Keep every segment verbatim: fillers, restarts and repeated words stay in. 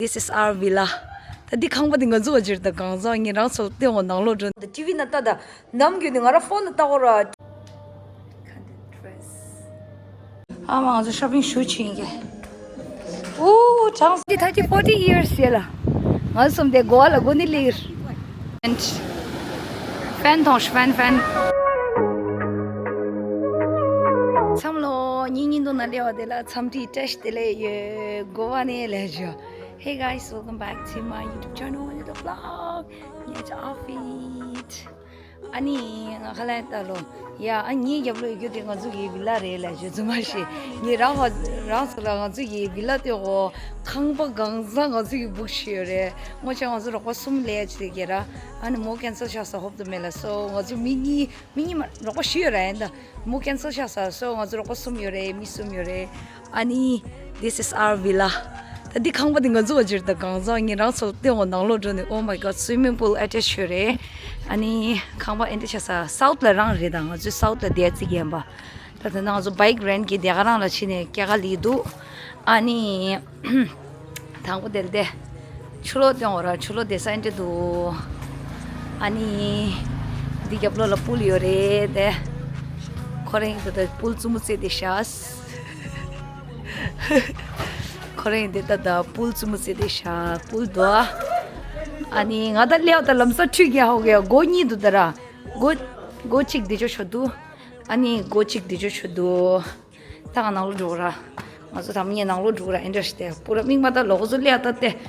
This is our villa. ད་འདི་ཁང་པ་འདི་ང་ཚོ་བ་ཇིར་ད་གང་ཟག་ངས་རང་ཚོ་ལ་སྟོན་འོ་ནང་ལོགས་འགྲོ། ད་ཊི་ཝི་ན་ལྟ་ད་ནམ་རྒྱུན་ནས་ང་རང་ཕོན་ལ་ལྟ་འོ་ར། ཨ་མ་ང་ཚོ་ཤོ་པིང་ཞུ་ཕྱིན་གི། ཨོ་གྲངས་འདི་thirty forty years ཡེ་ལ། ང་ཚོ་གསུམ་དེ་གོ་བ་ལ་གོ་ནི་ལིར། And ཕན་ཐོང་ཤ་ཕན་ཕན། འཚམས་ལོ་ཉིན་ཉིན་དུ་ན་ལེ་བ་དེ་ལ་འཚམས་འདྲི་བཀྲ་ཤིས་བདེ་ལེགས་ཡོད། གོ་བ་ནས་ལས་བྱོས། Hey guys, welcome back to my YouTube channel, the vlog. It's Offbeat. ཨ་ནི་ང་ཁ་ལན་ལྟ་ལོ། ཡ་ཨ་ཉིན་རྒྱབ་ལོ་ཡོད་རྒྱུ་དེ་ང་ཚོ་གི་བི་ལ་རེད་ལ་ཞུ་རྫུན་མ་ཞིག་ངས་རང་ཧ་རང་ཚོ་ལ་ང་ཚོ་གི་བི་ལ་དེ་འོ་ཁང་པ་གང་ཚང་ང་ཚོ་གི་བུག་ཤི་ཡོད་རེད། སྔོན་ཆད་ང་ཚོ་རོགས་པ་གསུམ་ལས་ཅི་དེ་གེ་ར། ཨ་ནི་མོ་ཀན་སལ་ཆགས་ས་ཧོབ་ཏུ་མེད་ལ་སོ་ང་ཚོ་མི་གཉིས། མི་གཉིས་མ་རོགས་པ་བཞི་ཡོད་རེད་ཡིན་ད། མོ་ཀན་སལ་ཆགས་ས་སོ་ང་ཚོ་རོགས་པ་གསུམ་ཡོད་རེད། མི་གསུམ་ཡོད་རེད། ཨ་ནི། This is our villa. ད་འདི་ཁང་པ་འདི་ང་ཚོ་བ་ཇིར་ད་གང་ཟག་ངས་རང་ཚོ་ལ་སྟོན་འོ་ནང་ལོགས་འགྲོ་ནས། Oh my god, swimming pool attached ཡོད་རེད། ཨ་ནི་ཁང་པ་ཨེ་འདྲ་ཆགས་ས་སའུཐ་ལ་རང་རེད་ད། ང་ཚོའི་སའུཐ་ལ་བསྡད་ཅིག་ཡིན་པ། ད་ད་ང་ཚོ་བྷའིཀ་རེན་གྱི་དེ་ག་རང་ལ་ཕྱིན་ནས་སྐྱེལ་ག་ལི་འདུག་ཨ་ནི། དང་པོ་དེར་དེ། ཆུ་ལོག་སྟོན་འོ་ར། ཆུ་ལོག་དེ་ས་འདྲ་འདུག་ཨ་ནི། འདི་རྒྱབ་ལོགས་ལ་པུལ་ཡོད་རེད་དེ། ཁོ་རང་ད་ད་པུལ་རྩུབ་མོ་རྩེ་དེ་ཤ། ཁོ་རང་དེ་ད་ད་པུལ་རྩུབ་མོ་རྩེ་དེ་ཤ། པུལ་འདུག་ཨ་ནི་ང་ད་ལེའོ་ད་ལམ་ས་ཁྲུས་རྒྱག་ཧོ་གེ་སྒོ་གཉིས་འདུག་ད་ར། སྒོ་སྒོ་གཅིག་འདི་ཅོ་ཆོ་འདུག་ཨ་ནི་སྒོ་གཅིག་འདི་ཅོ་ཆོ་འདུག་ད་ང་ནང་ལོགས་འགྲོ་ར། ང་ཚོ་དམ་ཉེ་ནང་ལོགས་འགྲོ་ར། ཨེ་འདྲ་ཞིག་སྟེ་པུ་ར་མིག་མ་ལྟ་ལོག་ཚོ་ལེ་ཨ་ལྟ་སྟེ།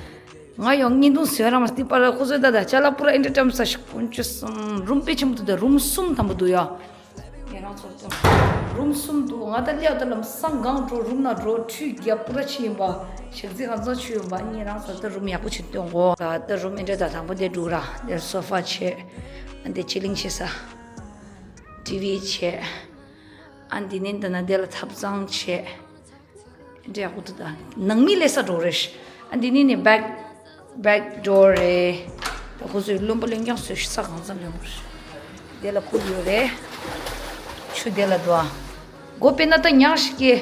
ང་ཡོང་ཉིན་དུང་ཟོས་ར་མ་སྟི་པ་ར་ཁོ་ཚོས་ད་ད་ཅ་ལག་པུ་ར་ཨེ་འདྲ་བཀྲམ་ས་ཞིག་ཀུན་ཅི་སམ་རུམ་དཔེ་ཆེན་པོ་འདུག་ད། རུམ་གསུམ་དམ་པོ་འདུག་ཡ། ངས་རང་ཚོར་སྟོན། རུམ་གསུམ་འདུག་ང་ད་ལེ་ཨ་ད་ལམ་སང་གང་འགྲོ་རུམ་ན་འགྲོ་ཁྲུས་རྒྱབ་པུ་ར་ཕྱི་ཡིན་པ། ཞག་རྩི་ང་ཚོ་ཆུ་ཡིན་པ། ངས་རང་ཚོར་ད་རུམ་ཡག་པོ་ཞིག་སྟོན་གོ་ད། རུམ་ཨེ་འདྲ་ད་དང་པོ་དེ་འགྲོ་ར། དེར་སོ་ཕ་བྱས། ཨ་འདི་ཅི་ལིང་བྱེད་ས། ཊི་ཝི་བྱས། ཨ་འདི་ནས་འདི་ན་དེ་ལ་ཐབ་ཚང་བྱས། འདྲ་ཡག་པོ་འདུག་ད། ནང་མི་ལས་ས་འགྲོ་རེད། ཨ་འདི་ནས་ནས་བྷེག་བྷེག་ཌོར་རེད། ད་ཁོ་ཚོས་རློན་པ་རློན་རྐྱང་བཟོས་ཤི་ས་གང་ཚང་རློན་པ་རེད། དེ་ལ་ཁུག་ཡོད་རེད། ཆུ་དེ་ལ་འདུག་ཨ། སྒོ་དཔེར་ན་ད་ཉག་ཞིག་གི།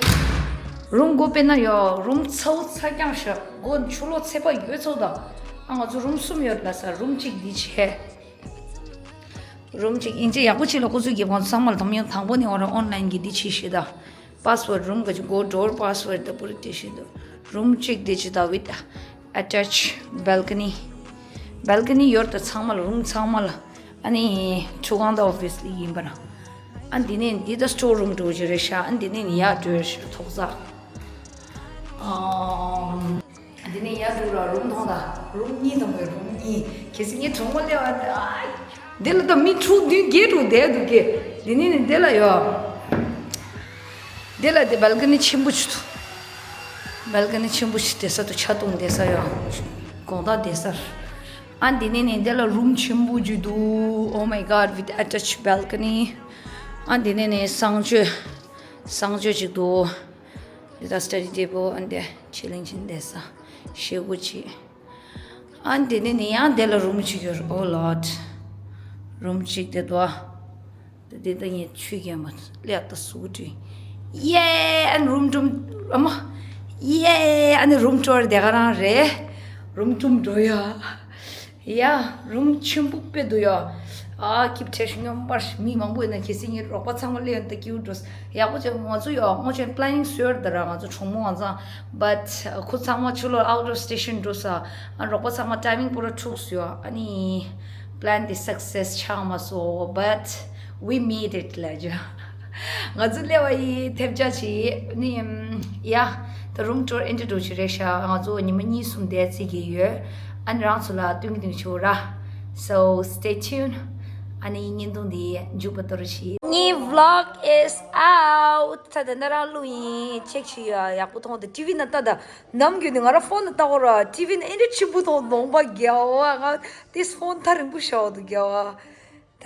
རུམ་སྒོ་དཔེར་ན་ཡོད། རུམ་ཚ་བོ་ཚ་རྐྱང་ཞིག་སྒོ་ཆུ་ལོག་ཚད་པ་ཡོད་ཚོད་ད། ཨ་ང་ཚོ་རུམ་གསུམ་ཡོད་ལ་ས་རུམ་གཅིག་འདི་བྱས། རུམ་གཅིག་ཨིན་ཅི་ཡག་པོ་བྱས་ལ་ཁོ་ཚོས་གི་ང་ཚོ་ཚང་མ་ལ་དམ་ཡང་དང་པོ་ནས་འོ་ར་ཨོན་ལན་གི་འདི་བྱས་ཤི་ད། པ་སི་ཝར་ཌི་རུམ་ག་ཅི་གོ་ཌོར་པ་སི་ཝར་ཌི་ད་པུ་རི་ཏི་ཤི་འདུག་རུམ་གཅིག་དེ་ཅི་ད་with attached balcony། Balcony ཡོད་ད་ཚང་མ་ལ་རུམ་ཚང་མ་ལ། ཨ་ནི་ཆུ་ཁང་ད་ཨོབ་བི་ཡ་སི་ལི་ཡིན་པ་ན། ཨ་འདི་ནས་འདི་ད་སི་ཊོར་རུམ་འགྲོ་རྒྱུ་རེད་ཤག་ཨ་འདི་ནས་ཡར་འགྲོ་ཤག་ཐོག་ས། ཨམ། འདི་ནས་ཡར་འགྲོ་ར་རུམ་མཐོང་ད། རུམ་གཉིས་དང་པོའི་རུམ་གཉིས། གལ་སྲིད་ངས་གྲོགས་མོ་སླེབས་པ་ཨ། འདི་ལ་ད་མི་དྲུག་བདུན་བརྒྱད་དྲུག་བསྡད་འདུག་གི། འདི་ནས་ནི་འདི་ལ་ཡོད། འདི་ལ་དེ་བལ་ཀ་ནི་ཆེན་པོ་ཞིག་འདུག་བལ་ཀ་ནི་ཆེན་པོ་ཞིག་བསྡད་ས་འདུག་ཆ་གཏོང་བསྡད་ས་ཡོད། དགོང་དག་བསྡད་ས། ཨ་འདི་ནས་ནི་འདི་ལ་རུམ་ཆེན་པོ་ཞིག་འདུག Oh my god, with attached balcony. ཨ་འདི་ནས་ནི་གསང་སྤྱོད། གསང་སྤྱོད་ཅིག་འདུག་འདི་ད་སི་ཊ་ཌི་ཊེ་བལ། ཨ་འདི་ཆེ་ལིང་ཆེན་བསྡད་ས་ཤེལ་སྒོ་ཅིག་ཨ་འདི་ནས་ནི་ཡང་འདི་ལ་རུམ་ཅིག་ཡོད། Oh lord. རུམ་ཅིག་འདི་འདུག་ད་འདི་ད་ངས་ཆུ་རྒྱན་པ་ལས་ད་སུ་དྲི། ཡེ། ཨ་ནི་རུམ་ཊུར། ཨ་མ། ཡེ། ཨ་ནི་རུམ་ཊུར་དེ་ག་རང་རེད། རུམ་ཊུར་འགྲོ་ཡ། ཡ། རུམ་ཆེན་པོ་དཔེ་འདུག་ཡ། ཨ་ཀིབ་ཆེ་ཤི་སྙོམས་པར་མི་མང་པོ་ཡོད་ན་གལ་སྲིད་ངའི་རོགས་པ་ཚང་མ་སླེབས་ཡོང་ད་ཀིའུ་འགྲོ། ཡག་པོ་བྱས། ང་ཚོ་ཡ་སྔོན་ཆད་པི་ལེ་ནིང་བཟོས་ཡོད་ད་ར། ང་ཚོ་གྲོགས་མོ་ང་ཚང་། བཊ་ཁོ་ཚང་མ་ཆུ་ལོག་out of station འགྲོ་ས། ཨ་རོགས་པ་ཚང་མ་ཊའི་མིང་པུ་ར་འཁྲུགས་སོང་ཡ། ཨ་ནི་པི་ལེན་དེ་སག་སེ་སི་ཆགས་མ་སོང་། But we made it ལ་ཇ། ང་ཚོ་སླེབས་པ་ཡི་ཐེབས་ཆག་ཅིག་ནི། ཡ། ད་རུམ་ཊུར་ཨེ་འདྲ་འགྲོ་ཆུ་རེད་ཤག་ང་ཚོ་ཉི་མ་གཉིས་གསུམ་བསྡད་རྩིས་ཀྱི་ཡོད། ཨ་ནི་རང་ཚོ་ལ་སྟོན་གྱི་འདུག་ཆུ་ར། So stay tuned. ཨ་ནི་བརྙན་ཐུང་འདི་མཇུག་པ་ཏོ་རུ་ཤི། ངའི་vlog is out. ད་ད་ནི་རང་ལུག་ཡིན་ཅེག་ཞུ་ཡ། ཡག་པོ་མཐོང་དང་ཊི་ཝི་ན་ལྟ་ད། ནམ་རྒྱུན་ནི་ང་རང་ཕོན་ལ་ལྟ་གོ་ར། ཊི་ཝི་ན་ཨེ་འདྲ་ཆེན་པོ་མཐོང་ནོང་པ་རྒྱལ་བ། ང་དེ་ཕོན་ཐག་རིང་པོ་ཤོག་འདུག་རྒྱལ་བ།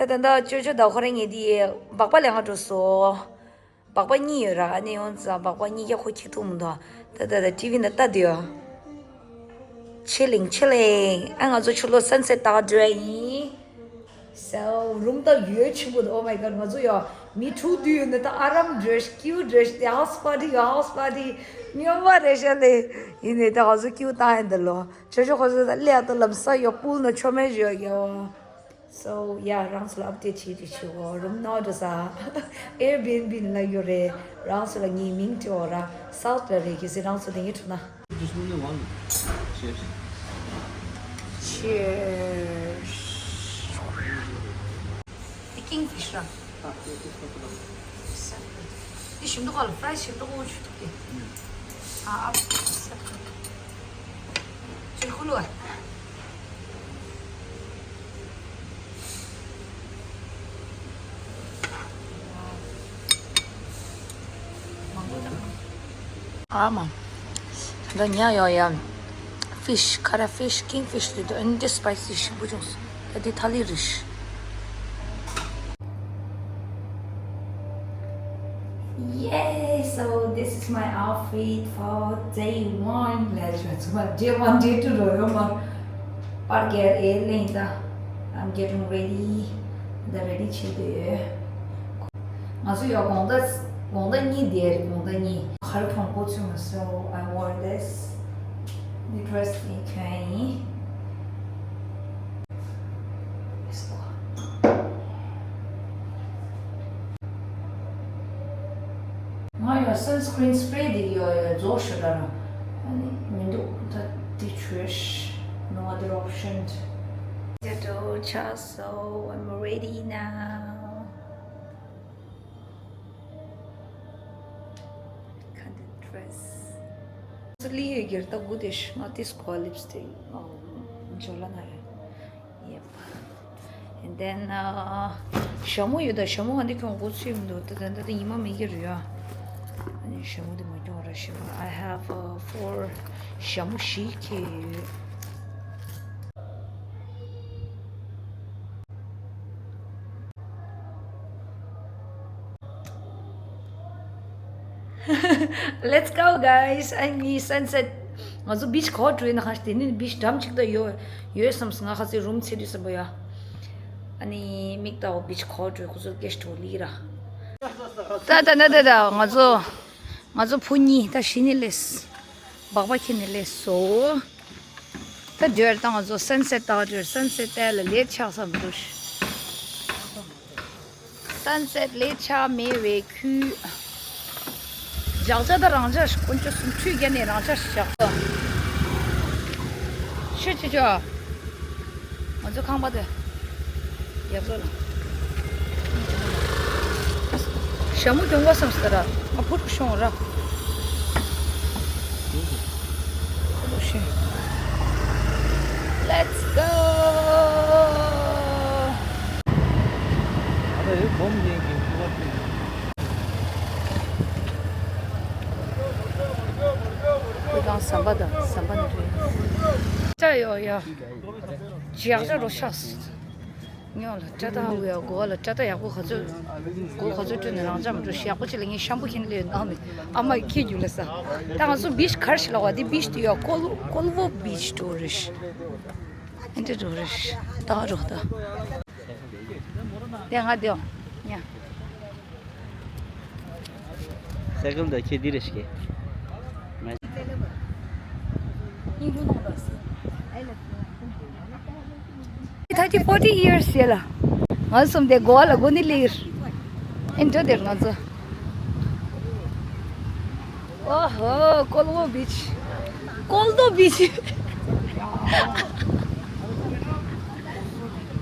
ད་ད་ད་ཅོ་ཅོ་ད་ཁོ་རང་ངེད་དེ་སྦག་པ་ལེན་ག་འགྲོ་སོང་། སྦག་པ་གཉིས་ཡོད་ར། ཨ་ནི་ཡོང་ཙང་སྦག་པ་གཉིས་ཀ་ཁོ་ཁྱེར་ཐུབ་མི་འདུག་ད་ད་ད་ཊི་ཝི་ན་ལྟ་དུས་ཡོད། ཆི་ལིང་ཆི་ལིང་། ཨ་ང་ཚོ་ཆུ་ལོག་སན་སེ་ཊི་ལྟ་ག་འགྲོ་ཡ་ཡིན། So རུམ་ད་ཡོད་ཆེན་པོ་འདུག Oh my god. ང་ཚོ་ཡ་ མི་དྲུག་བསྡུས་ཡོད་ནི་ད་ཨ་རམ་འགྲོས་ཀིའུ་འགྲོས་དེ་ཧའུ་སི་པར་ཊི་ཡོད། ཧའུ་སི་པར་ཊི་སྨྱོན་པ་རེད་ཤག་ལེ། ཡིན་ནི་ད་ང་ཚོ་ཀིའུ་བཏང་ཡིན་ད་ལོ། ཆོ་ཆོ་ཁོ་ཚོ་ད་ཀླད་ད་ལམ་ས་ཡོད་པུལ་ན་ཆོ་མེད་ཡོད་ཡོད། So yeah, རང་ཚོ་ལ་ཨབ་ཌེཊ་བྱེད་ཀྱི་བྱེད་འོ། རུམ་ནོར་འགྲོ་ས། Airbnb ལ་ཡོད་རེད། རང་ཚོ་ལ་ངའི་མིང་སྤྲད་འོ་ར། སའུཐ་ལ་རེད། གལ་སྲིད་རང་ཚོ་དེ་ངས་འཁྲུག་ན། Just only one. Cheers. Cheers. The kingfish ར། འདི་ཞིམ་འདུག་ག་ལ། ཕ་རའི་ཞིམ་འདུག་ག་འོ་ཆུ་ཐུག་གི། ཨ་ཨ། ཅིར་ཁུ་ལུ་ཨ། ཨ་མ། ད་ཉལ་ཡོང་ཡ། ཕིཤ། ཁ་ར་ཕིཤ། ཀིང་ཕིཤ་དེ་དུ་ཨན་ཏི་སི་པའི་སི་ཞིམ་པོ་བྱུང་སོང་། ད་དེ་ཐ་ལི་རིཤ། Yay! So this is my outfit for day one. Let's go. Day one, day two རོ་ཡོ་མ། པར་གེར་ཨེ་ལེན་ད། I'm getting ready. ད་རེ་ཌི་བྱེད་དུ་ཡོད། ང་ཚོ་ཡོ་དགོང་དག་དགོང་དག་གཉིས་དེར་དགོང་དག་གཉིས། ཁ་རུ་གྲོང་པོ་ཚུད་མ་སོང་། I wore this. འདི་ཌི་རེ་སི་ནི་གྱོན་ཡིན། ང་ཡང་སན་སི་ཀྲིན་སི་པི་རེ་དེ་ཡོད་ཡོད་རྫོགས་ཤོད་ད་ར། ཨ་ནི་མི་འདུག་ད་དེ་བྱོས། No other option. Settle ཆགས་སོང་། I'm ready now. ཁ་འདི་ཌི་རེ་སི། ལི་ཡོད་གེར་ད་གུ་དེ་ཤི་ང་ཏིས་ཀོ་ལིབ་སི་ཊིག་འཇོ་ལ་ན་ཡོད། Yep. And then ཞྭ་མོ་ཡོད་ད། ཞྭ་མོ་ང་འདི་ཁྱོད་གོ་ཚུལ་མི་འདུག་ད་ད་ད་ད་ཉི་མ་མི་གེར་ཡོད། ཨ་ནི་ཞྭ་མོ་འདི་མ་ཁྱོད་ར་ཞྭ་མོ། I have four. ཞྭ་མོ་བཞི་ཁྱེར་ཡོད། Let's go, guys. ཨ་ནི་སན་སེཊ། ང་ཚོ་བིཆ་གོ་འགྲོ་ཡིན་ན། ཁ་ཤས་དེ་ནི་བིཆ་འགྲམ་གཅིག་ད་ཡོད་ཡོད་བསམས། ང་ཁ་ཚོའི་རུམ་ཚེ་དུས་བསམ་པ་ཡ། ཨ་ནི་མིག་ལྟ་བ་བིཆ་གོ་འགྲོ། ཁོ་ཚོ་གེ་སི་ཊི་ཧོ་ལི་ར། ད་ད་ད་ད་ད་ང་ཚོ་ང་ཚོ་བུ་གཉིས་ད་གཞི་ནས་སླེབས། སྦག་སྦག་ཁྱེར་ནས་སླེབས་སོ། ད་འདིར་ད་ང་ཚོ་སན་སེཊ་ལྟ་བར། སན་སེཊ་ལྟ་ལ་ལེཊ་ཆགས་བསམ་འདུག་སན་སེཊ་ལེཊ་ཆགས་མེད་པའི་ཁུལ། རྒྱག་ཆ་ད་རང་ཆ་ཞིག་དཀོན་མཆོག་གསུམ། ཁྲུས་བརྒྱབ་ནས་རང་ཆ་ཞིག་བཞག་སོང་། ཤི་ཆི་ཆོ། ང་ཚོ་ཁང་པ་དེ་ཡག་པོ་ལ། ཞྭ་མོ་གྱོང་བ་བསམ་སྟ་ར། ང་ཕུར་ཤོང་ར། ཕུར་ཤོང་། Let's go. ཨ་ད་ཡོད་སྒོམ་ཡིན་གྱི་ཕུར་བ་ཕུར། ཁོ་དང་ཟམ་པ་དང་ཟམ་པ་ནི་རེད། ཅ་ཡོ་ཡ། ཇག་ཇ་རོ་ཤགས། ཉོ་ལ་སྐྲ་དང་ཝེ་གོ་ལ་སྐྲ་དང་ཡག་པོ་ག་ཚོད། གོ་ག་ཚོད་སྤྲོད་ནས་རང་ཅག་མི་འགྲོ་ཤི། ཡག་པོ་ཅི་ལ་ངས་ཤམ་པུ་ཁྱེར་ལས་ནང་ནས་ཨ་མ་ཁྱེད་རྒྱུ་ལ་ས། ད་ང་ཚོ་བིཆ་གར་ཞིག་ལ་བ་དེ་བིཆ་དེ་ཡོ་ཀོལ་ཀོལ་བོ་བིཆ་འགྲོ་རེ་ཤི། ཨེ་འདྲ་འགྲོ་རེ་ཤི། ད་རོ་ད། དེ་ང་དེའོ་ཉ། སའི་ཀལ་འདི་ཁྱེད་འདི་རེ་ཞིག་གེ། Thirty, forty years ཡ་ལ། ང་གསུམ་དེ་གོ་བ་ལ་གོ་ནི་ལིར། ཨེ་འདྲ་དེར་ང་ཚོ། ཨོ་ཧོ། ཀོལ་བོ་བིཆ། ཀོལ་དོ་བིཆ།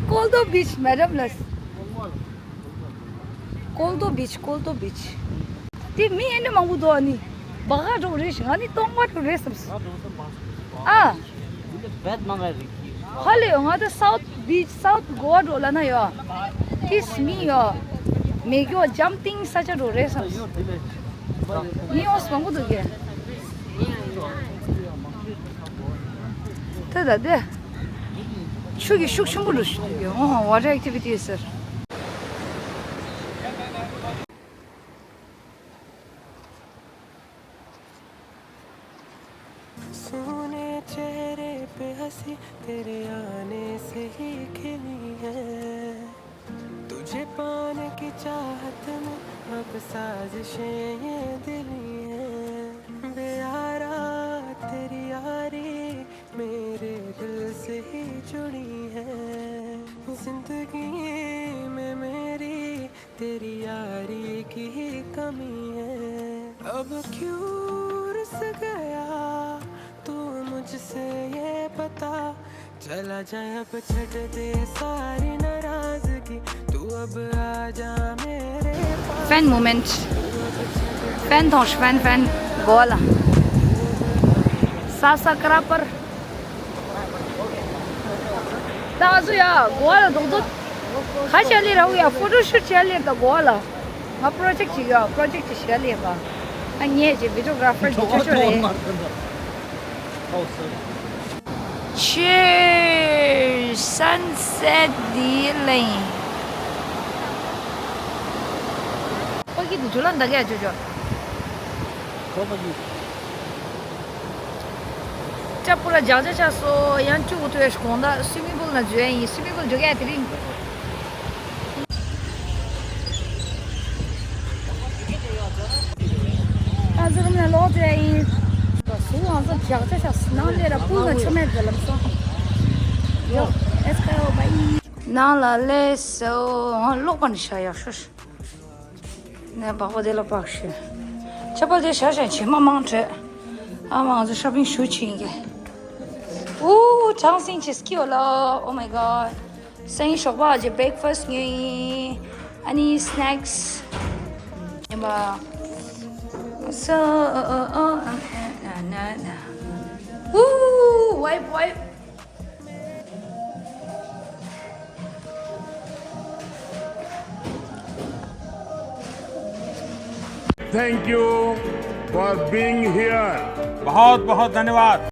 ཀོལ་དོ་བིཆ་མེ་ཌམ་ལ། ཀོལ་དོ་བིཆ། ཀོལ་དོ་བིཆ། དེ་མི་ཨེ་འདྲ་མང་པོ་འདུག་ཨ་ནི། སྦག་སྦག་འགྲོ་རེད་ཤག་ཨ་ནི་སྟོང་པ་འགྲོ་རེད་བསམ་སོང་། ཨ། ཧ་ལས་ཡོ། ང་ད་སའུཐ་བིཆ་སའུཐ་གོ་བ་འགྲོ་ལ་ན་ཡོ། ཏིས་མི་ཡོ། མེ་གྱོ་ཇམ་པིང་ས་ཆ་འགྲོ་རེད་བསམ་སོང་། མི་ཡོངས་མང་པོ་འདུག་གས། ད་ད་དེ། ཆུ་གི་ཤུགས་ཆེན་པོ་འགྲོ་ཤི་འདུག་གས། ཨོ། water activities ཟེར། सूने चेहरे पे हंसी तेरे आने से ही खिली है। तू तुझे पाने की चाहत में अब साजिशें ये दिली हैं। बेयारा, तेरी यारी मेरे दिल से ही जुड़ी है। जिंदगी में मेरी तेरी यारी की ही कमी है। अब क्यों रुस गया तू मुझसे, ये पता चला जाए। अब छट दे सारी नाराजगी, तू अब आ जा मेरे पास। Fan moment. Fan དང་ཧྥན་ཧྥན་གོ་ལ། ས་ས་ཀ་ར་པར། ད་ང་ཚོ་ཡ་གོ་ལ་རྡོག་རྡོག་ཁ་ཤས་ལས་ར་བུ་ཡ་ཕོ་ཊོ་ཤུཊ་བྱས་ལས་ད་གོ་ལ། ང་པྲོ་ཇེཀ་ཅིག་ཡོད། པྲོ་ཇེཀ་ཅིག་བྱས་ལས་པ། ཨ་ངས་ཅིག་བི་ཌི་ཡོ་གྷ་ར་ཕར་ཅིག་ཆོ་ཆོ་རེད། Cheers! Sunset འདི་ལེན། ཕ་གི་འདི་ཇོ་ལ་འདག་ག་ཇོ་ཇོ། ཁོ་ཕ་གི། ཅ་པུ་ར་ཇག་ཇག་ཆགས་སོ། ཡང་བཅུག་གོ་ཐུ་ཡ་ཞིག་གོང་ད་སུའི་མིང་པུལ་ན་འཇོ་ཡ་ཡིན། སུའི་མིང་པུལ་འཇོ་ག་ཡ་དེ་རིང་། ཨ་ཟུ་རུམ་ན་ལོག་ཏུ་ཡིན། སུ་ང་ཚོ་ཇག་ཇག་ཆགས་ནང་ལས་ར་པུལ་ན་ཆུ་མེད་དེ་ལམ་སང་། ཡོ། ཨེས་ཁ་ཡོ་བ་ཡིན། ནང་ལ་ལས་སོ་ལོག་པ་ནི་ཤ་ཡག་ཤོ་ཤ། ནས་བག་པ་དེ་ལ་བག་ཤོ། ཆ་པ་དེ་ཤ་ཤ་བྱེ་མ་མང་དྲོད། ཨ་མ་ང་ཚོ་ཤོ་པིང་ཞུ་ཕྱིན་གི། ཨུ་གྲང་སིང་ཆེ་སྐྱིད་ལ། Oh my god. སང་ཉིན་ཞོགས་པ་ཅིག་བྷེག་ཕ་སི་ཉོས་ཡིན། ཨ་ནི་སི་ནེག་སི་ཡིན་པ། སོ། ཨུ། ཝའི་ཝའི། Thank you for being here. बहुत बहुत धन्यवाद।